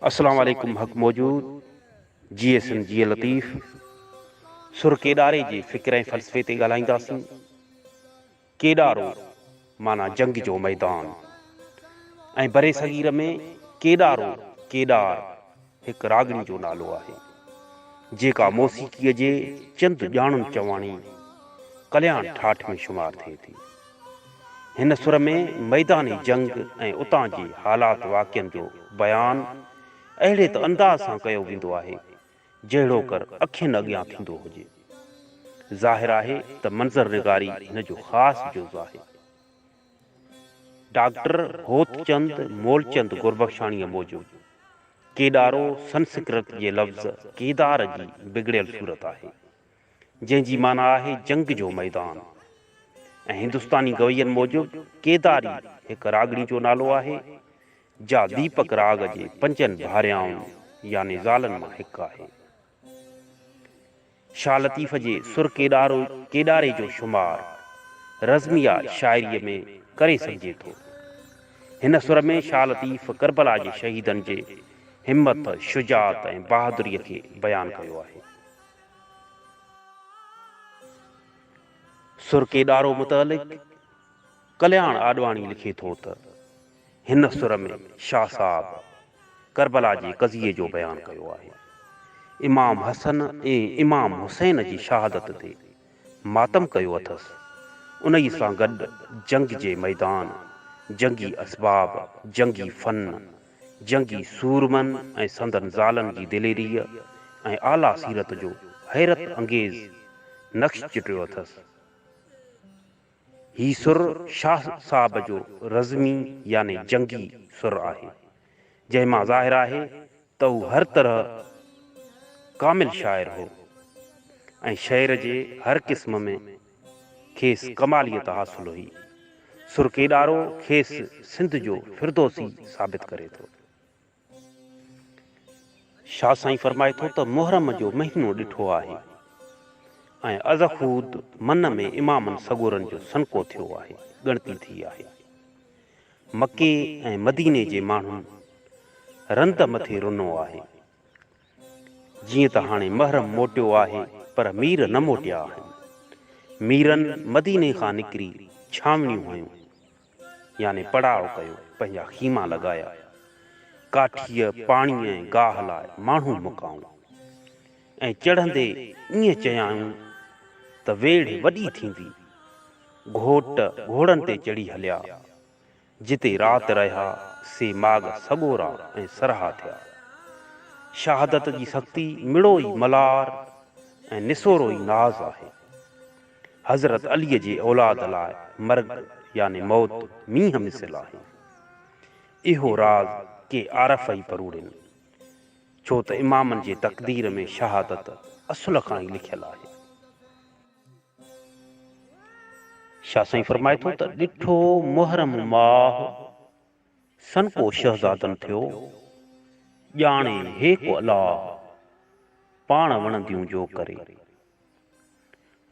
السلام عليڪم حق موجود جيئي سنڌ جيئي لطيف سر ڪيڏاري جي فڪر ۽ فلسفي تي ڳالهائينداسين ڪيڏارو معنيٰ جنگ جو ميدان ۽ برصغير ۾ ڪيڏارو ڪيڏار هڪ راڳڻي جو نالو آهي جيڪا موسيقيء جي چند ڄاڻن چواڻي ڪلياڻ ٺاٺ ۾ شمار ٿئي ٿي. هن سر ۾ ميدان جنگ ۽ اتان جي حالات واقعن جو بيان اهڙي ته انداز سان ڪيو ويندو آهي، جهڙوڪر اکين اڳيان ٿيندو هجي. ظاهر آهي ته منظر نگاري هن جو خاص جز آهي. ڊاڪٽر هوتچند مولچند گربخشاڻيء موجب، ڪيڏارو سنسڪرت جي لفظ ڪيدار جي بگڙيل صورت آهي. جنهن جي معنيٰ آهي جنگ جو ميدان ۽ هندستاني گوين موجب ڪيداري هڪ راڳڻي جو نالو آهي، جا ديپڪ راڳ جي پنجن ڀاريائن يعني زالن مان هڪ آهي. شاهه لطيف جي سر ڪيڏارو ڪيڏاري جو شمار رزميه شاعريء ۾ ڪري سگهجي ٿو. هن سر ۾ شاهه لطيف ڪربلا جي شهيدن جي همت، شجاعت ۽ بهادريء کي بيان ڪيو آهي. سر ڪيڏارو متعلق ڪلياڻ آڏواڻي لکي ٿو ته، هن سر ۾ شاهه صاحب ڪربلا جي قضيي جو بيان ڪيو آهي. امام حسن ۽ امام حسين جي شهادت تي ماتم ڪيو اٿس. انهي سان گڏ جنگ جي ميدان، جنگي اسباب، جنگي فن، جنگي سورمن ۽ سندن زالن جي دليريء ۽ اعليٰ سيرت جو حيرت انگيز نقش چٽيو اٿس. هي سر شاهه صاحب جو رزمي يعني جنگي سر آهي، جنهن مان ظاهر آهي ته هو هر طرح ڪامل شاعر هو ۽ شعر جي هر قسم ۾ کيس ڪماليت حاصل هئي. سر ڪيڏارو کيس سنڌ جو فردوسي ثابت ڪري ٿو. شاهه سائين فرمائي ٿو ته محرم جو مهينو ڏٺو آهي ۽ ازخود من ۾ امامن سڳورن جو سنڪو ٿيو آهي، ڳڻتي ٿي آهي. مڪي ۽ مديني جي ماڻهن رند مٿي رنو آهي. جيئن ته هاڻي محرم موٽيو آهي پر مير نه موٽيا آهن. ميرن مديني کان نڪري ڇانوڻيون هنيون يعني پڙاء ڪيو، پنهنجا خيما لڳايا. ڪاٺيء، پاڻيء ۽ گاهه لاء ماڻهو مڪائون ۽ چڙهندي ائين چيائون ته ويڙهه وڏي ٿيندي. گهوٽ گهوڙن تي چڙهي هليا. جتي رات رهيا، سي ماڳ سڳورا ۽ سرها ٿيا. شهادت جي سختي مڙو ئي ملار ۽ نسورو ئي ناز آهي. حضرت عليء جي اولاد لاء مرگ يعني موت مينهن مثل آهي. اهو راز ڪي عارف ئي پروڙين. ڇو ته امامن جي تقدير ۾ شهادت اصل کان ئي لکيل آهي. شاهه سائين فرمائي ٿو ته، ڏٺو محرم ماهه، سنڪو شهزادن ٿيو، ڄاڻي هيڪ الله، پاڻ وڻنديون جو ڪري.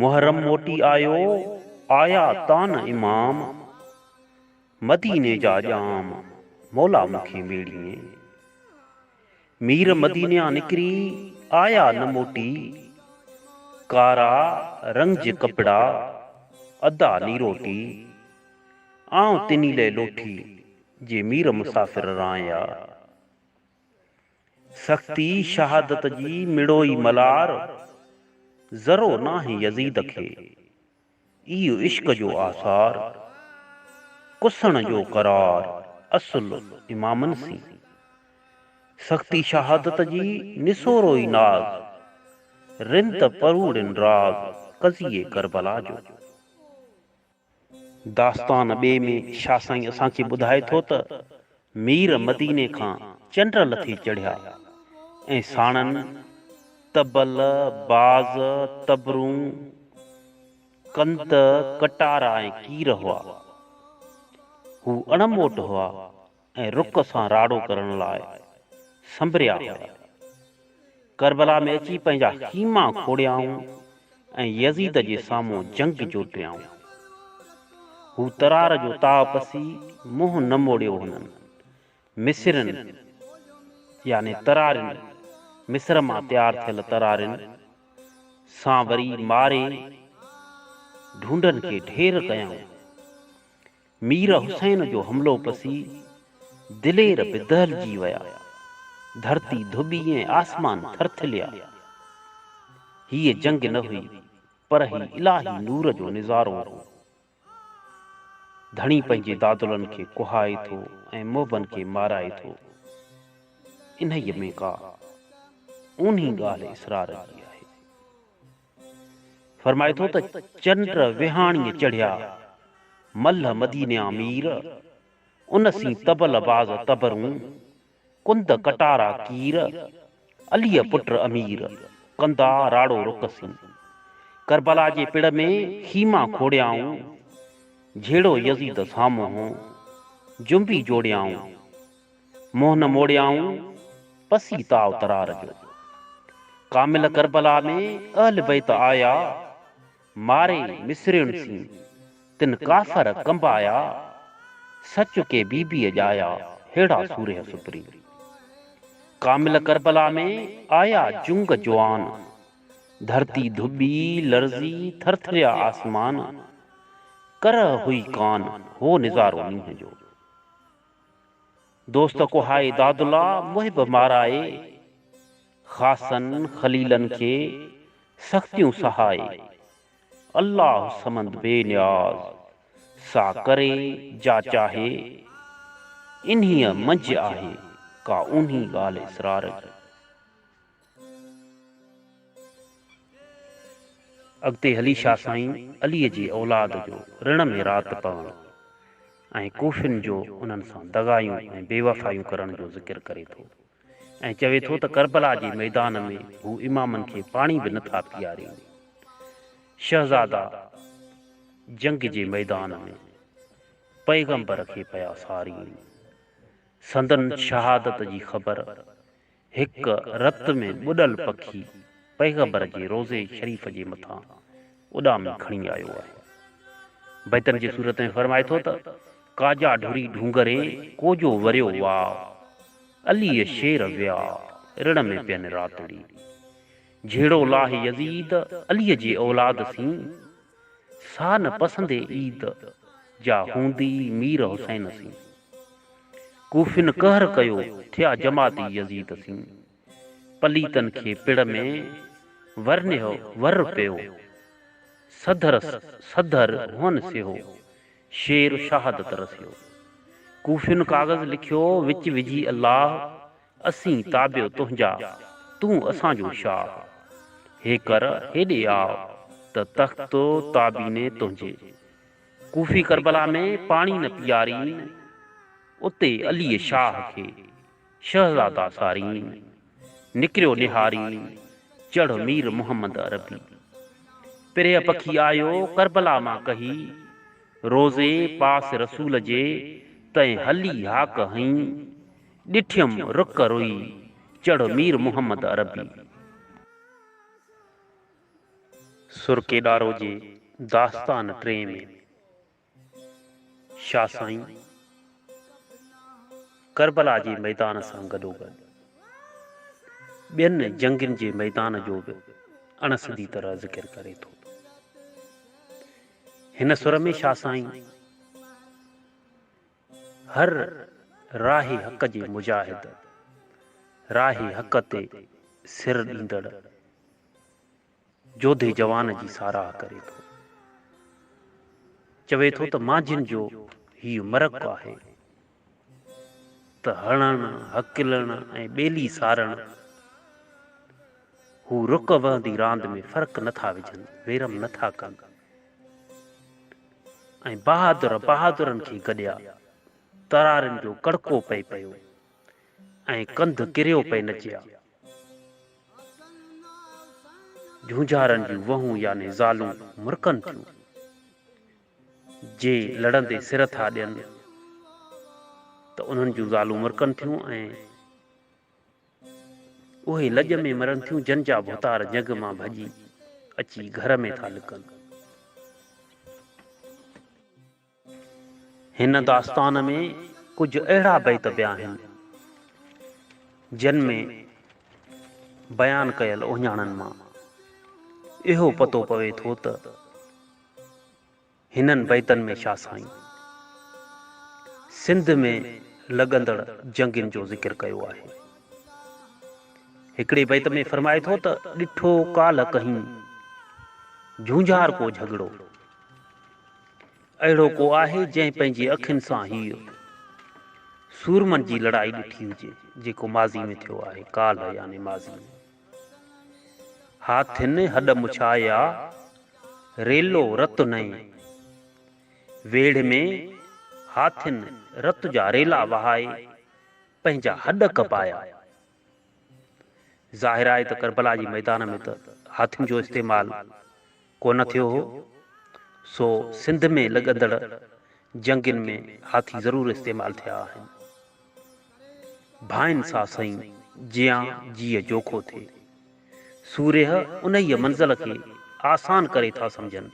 محرم موٽي آيو، آيا تان امام، مديني جا ڄام، مولا مون کي ميڙيئين. مير مدينيان نڪري، آيا نه موٽي، ڪارا رنگ ڪپڙا، ادا نيروٽي، آئون تني لئه لوٺي، جي مير مسافر رانئيا. سختي شهادت جي مڙوئي ملار، ذرو ناهي يزيد کي. ايء عشق جو آثار، ڪسڻ جو قرار، اصل امامن سين. سختي شهادت جي نسورو ئي ناز، رند پروڙين راز قضيي ڪربلا جو. داستان ٻئي ۾ شاهه سائين اسان کي ٻڌائي ٿو ته مير مديني کان چنڊ لٿي چڙهيا ۽ ساڻن طبل، باز، تبرون، ڪنت، ڪٽارا ۽ ڪير هئا. هو اڻموٽ هئا ۽ رڪ سان راڙو ڪرڻ لاء سنبريا هيا. ڪربلا ۾ اچي پنهنجا خيما کوڙيائون ۽ يزيد جي سامهون جنگ جوٽيائون. هو ترار جو تاء پسي منهن نه موڙيو هنن، مصرين، يعني ترارين، مصر مان تيار ٿيل ترارين، سان وري ماري ڍونڍن کي ڍير ڪيائون. مير حسين جو حملو پسي دلير به دهلجي ويا. ڌرتي ڌٻي ۽ آسمان ٿرٿليا. هيء جنگ نه هئي، پر هي الاهي نور جو نظارو هو. ڌڻي پنهنجي دادلن کي ڪهائي ٿو ۽ محبن کي مارائي ٿو. انهيء ۾ ڪا اونهي ڳالهه اسرار جي آهي. فرمائي ٿو ته چنڊ وهاڻيء چڙهيا، ملهه مدينيان مير، ان سين طبل باز تبرون، ڪند ڪٽارا ڪير، عليء پٽ امير، ڪندا راڙو رڪ سين. ڪربلا جي پڙ ۾ خيما کوڙيائون، جهيڙو يزيد سامهون، جنبي جوڙيائون. منهن نه موڙيائون، پسي تاء ترار جو. ڪامل ڪربلا ۾ اهل بيت آيا، ماري مصرين سين، تن ڪافر ڪنبايا، سچ ڪي بيبيء ڄايا، ههڙا سورهيه سپرين. ڪامل ڪربلا ۾ آيا جنگ جوان، ڌرتي ڌٻي، لرزي، ٿرٿريا آسمان، ڪرهه هئي ڪان، هو نظارو نينهن جو. دوست ڪهائي دادلا، محب مارائي، خاصن خليلن کي سختيون سهائي، الله صمد بي نياز، سا ڪري جا چاهي، انهيء منجهه آهي ڪا اونهي ڳالهه اسرار جي. اڳتي هلي شاهه سائين عليء جي اولاد جو رڻ ۾ رات پوڻ ۽ ڪوفين جو انهن سان دغايون ۽ بيوفايون ڪرڻ جو ذڪر ڪري ٿو ۽ چوي ٿو ته ڪربلا جي ميدان ۾ هو امامن کي پاڻي به نٿا پيارين. شهزادا جنگ جي ميدان ۾ پيغمبر کي پيا سارين. سندن شهادت جي خبر هڪ رت ۾ ٻڏل پکي پيغمبر جي روضي شريف جي مٿان اڏامي کڻي آيو آهي. بيتن جي صورت ۾ فرمائي ٿو ته، ڪاجا ڍوري ڍونگري، ڪو جو وريو واء، عليء شير ويا، رڻ ۾ پين راتڙي. جهيڙو لاهه يزيد، عليء جي اولاد سين، سا نه پسندي عيد، جا هوندي مير حسين سين. ڪوفين قهر ڪيو، ٿيا جماعتي يزيد سين. پليتن کي پڙ ۾، ورنهه ور پيو. سڌر سڌر هئن سيهو، شير شهادت رسيو. ڪوفين ڪاغذ لکيو، وچ وجهي الله، اسين تابع تنهنجا، تون اسان جو شاهه. هيڪر هيڏي آء، ته تخت تابيني تنهنجي. ڪوفي ڪربلا ۾ پاڻي نه پيارين، اتي عليء شاهه کي شهزادا سارين، نڪريو نهارين، چڙهه مير محمد عربي. پريهه پکي آيو ڪربلا مان ڪهي، روضي پاس رسول جي تنهن هلي هاڪ هنئي، ڏٺيم رڪ روئي، چڙهه مير محمد عربي. سر ڪيڏارو جي داستان ٽئين ۾ شاهه سائين ڪربلا جي ميدان سان گڏوگڏ ٻين جنگين جي ميدان جو به اڻ سڌي طرح ذڪر ڪري ٿو. هن سر ۾ شاهه سائين هر راهه حق جي مجاهد، راهه حق تي سر ڏيندڙ، جوڌي جوان جي ساراهه ڪري ٿو. چوي ٿو ته مانجهين جو هيء مرڪ آهي ته هڻڻ، هڪلڻ ۽ ٻيلي سارڻ، هو رڪ وهندي راند ۾ فرق نٿا وجهن، ويرم نٿا ڪن ۽ بهادر بهادرن کي گڏيا، ترارين جو ڪڙڪو پئي پيو ۽ ڪنڌ ڪريو پئي نچيا. جهونجهارن جون وهون يعني زالون مرڪن ٿيون، جي لڙندي سر ٿا ڏين ته انهن جون زالون مرڪن ٿيون ۽ اهي لڄ ۾ مرن ٿيون جن جا ڀوتار جڳ مان ڀڄي اچي گهر ۾ ٿا لڪن. هن داستان ۾ ڪجهه اهڙا بيت به آهن، جن ۾ بيان ڪيل اهڃاڻن مان اهو پتو پوي ٿو ته هنن بيتن ۾ شاهه سائين سنڌ ۾ لڳندڙ جنگين جو ذڪر ڪيو آهي. هڪڙي بيت ۾ فرمائي ٿو ته ڏٺو ڪالهه ڪهين جهونجهار ڪو جهڳڙو. اهڙو ڪو آهي جنهن پنهنجي اکين سان هيء سورمن جي لڙائي ڏٺي هجي، جيڪو ماضي ۾ ٿيو آهي، ڪالهه يعني ماضي ۾. هاٿين هڏ مڇايا، ريلو رت نئين. ويڙهه ۾ هاٿين رت جا ريلا وهائي پنهنجا هڏ ڪپايا. ظاهر آهي ته ڪربلا جي ميدان ۾ ته هاٿين جو استعمال ڪونه ٿيو هو، سو سنڌ ۾ لڳندڙ جنگين ۾ هاٿي ضرور استعمال ٿيا آهن. ڀائين سا سئين، جيان جيء جوکو ٿئي. سورهيه انهيء منزل کي آسان ڪري ٿا سمجهن،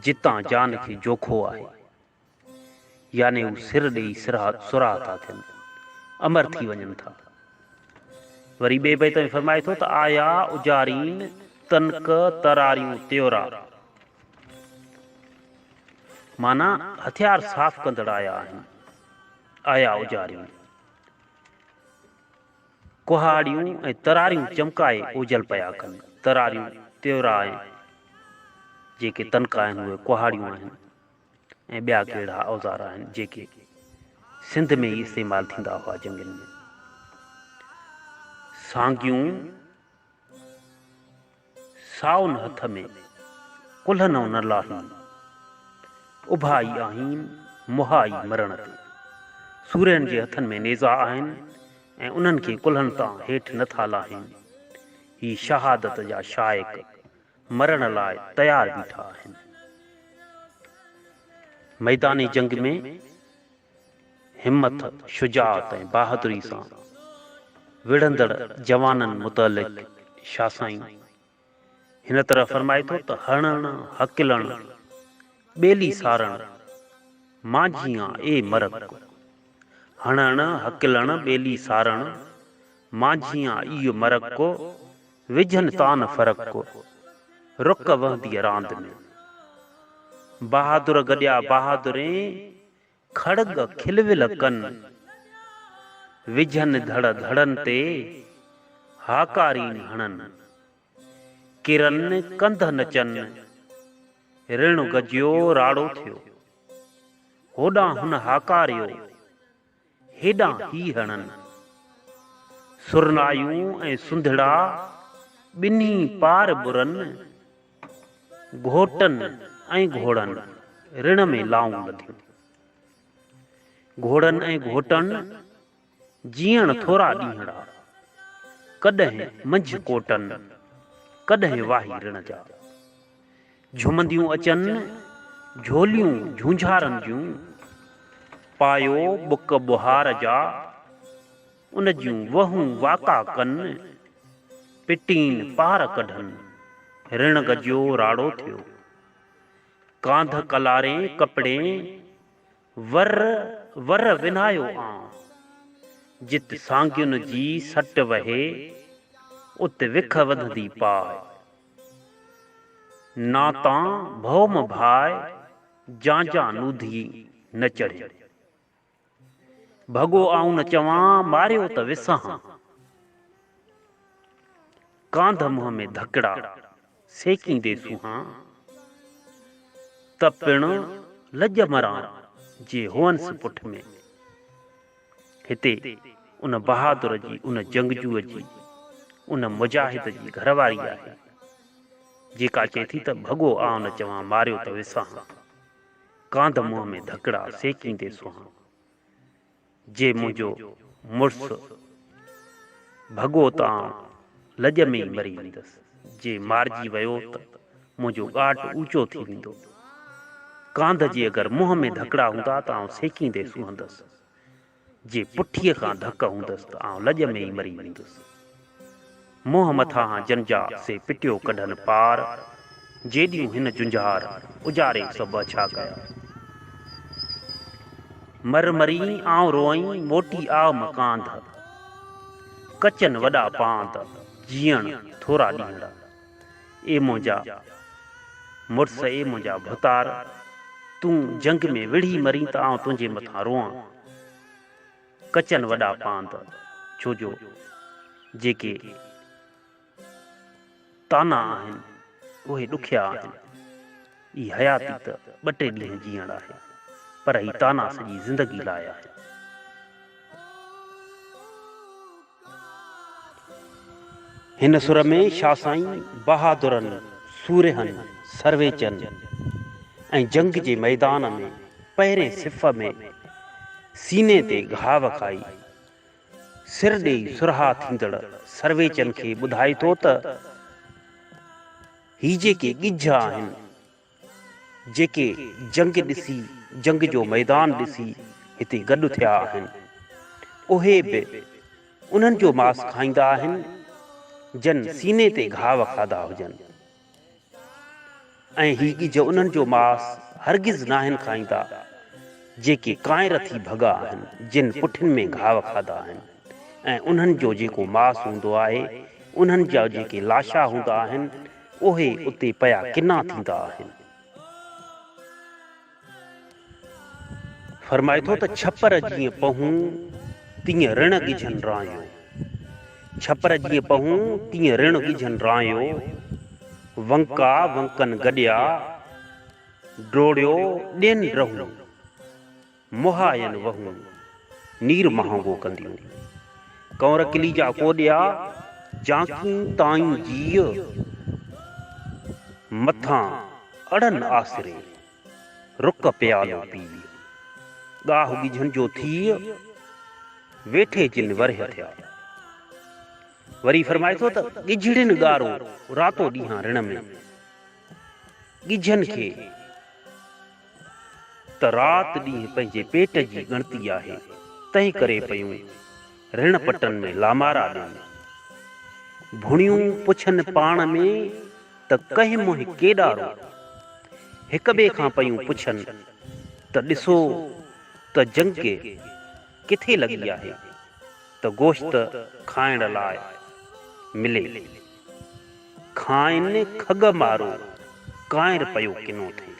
جتان جان کي جوکو آهي. يعني هو سر ڏيئي سرها ٿا ٿين، امر ٿي وڃن ٿا. وري ٻئي بيت ۾ فرمائي ٿو ته آيا اجارين تنڪ تراريون تيورا. معنيٰ هٿيار صاف ڪندڙ آيا آهن، آيا اجارين. ڪهاڙيون ۽ تراريون چمڪائي اوجل پيا ڪن. تراريون، تيورا ۽ جيڪي تنڪا آهن اهي ڪهاڙيون آهن. ۽ ٻيا ڪهڙا اوزار آهن جيڪي سنڌ ۾ ئي استعمال ٿيندا هئا جنگين ۾. سانگيون سائن هٿ ۾ ڪلهنئون نه لاهين، اڀا ئي آهين مها ئي مرڻ تي. سورهين جي هٿن ۾ نيزا آهن ۽ انهن کي ڪلهن تان هيٺ نه ٿا لاهين. هي شهادت جا شائق مرڻ لاء تيار بيٺا آهن. ميدان جنگ ۾ همٿ، شجاعت ۽ بهادري سان وڙهندڙ جوانن متعلق شاهه سائين هن طرح فرمائي ٿو ته هڻڻ، هڪلڻ، ٻيلي سارڻ، مانجهيان اي مرڪ. هڻڻ، هڪلڻ، ٻيلي سارڻ، مانجهيان اي مرڪ. وجهن تان فرق، رڪ وهنديء راند ۾. بهادر گڏيا بهادرين، کڙڳ کلول ڪن. وجهن ڌڙ ڌڙن تي، هاڪارين هڻن. ڪرن ڪنڌ نچن، رڻ گجيو راڙو ٿيو. هوڏانهن هن هاڪاريو، هيڏانهن هي هڻن. سرنايون ۽ سنڌڙا ٻنهي پار ٻرن، گهوٽن ۽ گهوڙن رڻ ۾ لائون لڌيون. گهوڙن ۽ گهوٽن جيئڻ ٿورا ڏينهڙا، ڪڏهن منجهه ڪوٽن، ڪڏهن واهي رڻ جا. جهومنديون اچن جهوليون جهونجهارن جون، پايو ٻڪ ٻوهار جا، ان جون وهون واڪا ڪن، پٽين پار ڪڍن، رڻ گجيو راڙو ٿيو. ڪانڌ ڪلارين ڪپڙين، ور ور ونايو آن، جت سانگين جي سٽ وهي، ات وک وڌندي پاء. ناتان ڀؤ م ڀاء، جان جان نوڌي نه چڙهي. ڀڳو آئون نه چوان، ماريو ته وسهان. ڪانڌ منهن ۾ ڌڪڙا، سيڪيندي سونهان. ته پڻ لڄ مران، جي هئنس پٺ ۾. هتي ان بهادر جي، ان جنگجوء جي، ان مجاهد جي گهر واري آهي، جيڪا چئي ٿي ته ڀڳو آئون نه چوان، ماريو ته وسهان. ڪانڌ منهن ۾ ڌڪڙا سيڪيندي سونهان. جي منهنجو مڙس ڀڳو ته آئون لڄ ۾ ئي مري ويندس، جي مارجي ويو ته منهنجو ڳاٽ اوچو ٿي ويندو. ڪانڌ جي اگر منهن ۾ ڌڪڙا هوندا ته آئون سيڪيندي سونهندس. جي پٺيء کان ڌڪ هوندس ته آئون لڄ ۾ ئي مري ويندس. منهن مٿاهان جن جا سي پٽيو ڪڍن پار، جيڏيون هن جنجهار، اجاري سڀ اڇا ڪيا. مر مرين آئون روئين، موٽي آء م ڪانڌ. ڪچن وڏا پاند، جيئڻ ٿورا ڏينهڙا. اي منهنجا مڙس، اي منهنجا ڀوتار، تون جنگ ۾ وڙهي مرين ته آئون تنهنجي مٿان روئان. ڪچن وڏا پاند، ڇو جو جيڪي طعنا آهن، اهي ڏکيا آهن. هي حياتي ته ٻه ٽي ڏينهن جيئڻ آهي، پر هي طعنا سڄي زندگي لاء آهن. هن سر ۾ شاهه سائين بهادرن، سورهين، سرويچن ۽ جنگ جي ميدان ۾ پهرين صف ۾ سيني تي گهاء کائي، سر ڏيئي سرها ٿيندڙ سرويچن کي ٻڌائي ٿو ته هي جيڪي ڳجهه آهن، جيڪي جنگ ڏسي، جنگ جو ميدان ڏسي هتي گڏ ٿيا آهن، اهي به انهن جو ماس کائيندا آهن، جن سيني تي گهاء کاڌا هجن. ۽ هي ڳجهه انهن جو ماس هرگز ناهن کائيندا، جيڪي ڪانئر ٿي ڀڳا آهن، جن پٺين ۾ گهاء کاڌا آهن ۽ انهن جو جيڪو ماس هوندو آهي، انهن جا جيڪي لاشا هوندا آهن، اهي اتي پيا ڪنا ٿيندا آهن. فرمائي ٿو ته ڇپر جيئن پهون، تيئن رڻ ڳجهن رانيو. ڇپر جيئن پهون، تيئن رڻ ڳجهن رانيو. ونڪا ونڪن گڏيا، ڊوڙيو ڏين رهون. مهاين وهون، نير مهانگو ڪنديون. ڪنور ڪلي جا ڪوڏيا، جانڪين تائين جيء. مٿان اڙن آسري، رڪ پيالو پيء. ڳاهه ڳجهن جو ٿيء، ويٺي جن ورهيه ٿيا. وري فرمائي ٿو ته ڳجهڙين ڳارو، راتو ڏينهان رڻ ۾. ڳجهن کي ته رات ڏينهن پنهنجي پيٽ جي ڳڻتي آهي، تنهن ڪري پيون رڻ پٽن ۾ لامارا ڏين. ڀڻيون پڇن پاڻ ۾ ته ڪنهن منهن ڪيڏارو. هڪ ٻئي کان پيون پڇن ته ڏسو ته جنگ ڪٿي لڳي آهي ته گوشت کائڻ لاء ملي. کائن کڳ مارو، ڪانئر پيو ڪنو ٿئي.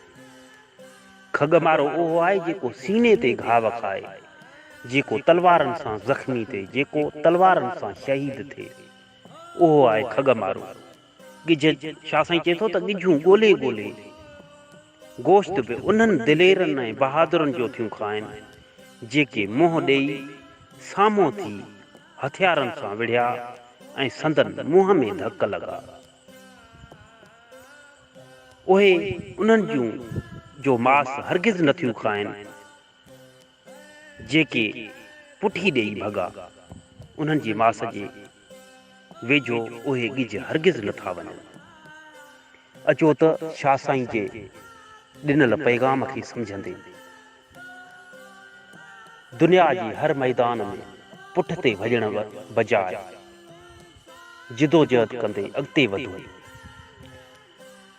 کڳ مارو اهو آهي جيڪو سيني تي گهاء کائي، جيڪو تلوارن سان زخمي ٿئي، جيڪو تلوارن سان شهيد ٿئي، اهو آهي کڳ مارو. ڳجهه، شاهه سائين چئي ٿو ته ڳجهون ڳولي ڳولي گوشت به انهن دليرن ۽ بهادرن جو ٿيون کائن، جيڪي منهن ڏيئي سامهون ٿي هٿيارن سان وڙهيا ۽ سندن منهن ۾ ڌڪ لڳا. اهي انهن جون جو ماس هرگز نه ٿيون کائن، جيڪي پٺي ڏيئي ڀڳا. انهن جي ماس جي ويجهو اهي ڳجهه هرگز نه ٿا وڃن. اچو ته شاهه سائين جي ڏنل پيغام کي سمجهندي. دنيا جي هر ميدان ۾ پٺتي ڀڄڻ بجاء جدوجهد ڪندي اڳتي وڌون.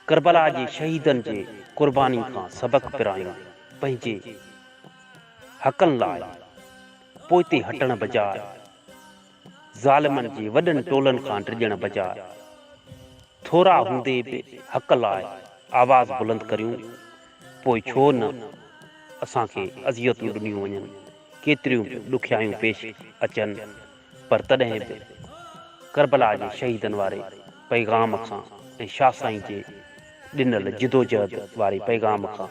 ڪربلا جي شهيدن جي قرباني کان سبق پرايون پنهنجي حقن لاء پوئتي هٽڻ بجاء ظالمن جي وڏن ٽولن کان ڊڄڻ بجاء ٿورا هوندي به حق لاء آواز بلند ڪريون، پوء ڇو نه اسان کي اذيتون ڏنيون وڃن، ڪيتريون به ڏکيائيون پيش اچن، پر تڏهن به ڪربلا جي شهيدن واري پيغام کان ۽ شاهه سائين جي ڏنل جدوجهد واري پيغام کان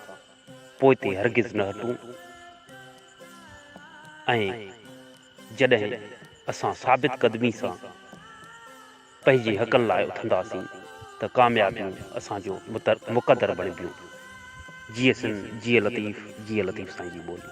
پوئتي هرگز نه هٽون ۽. جڏهن اسان ثابت قدمي سان پنهنجي حقن لاء اٿنداسين ته ڪاميابيون اسان جو مقدر بڻبيون. جيئي سنڌ، جيئي لطيف، جيئي لطيف سائين جي ٻولي.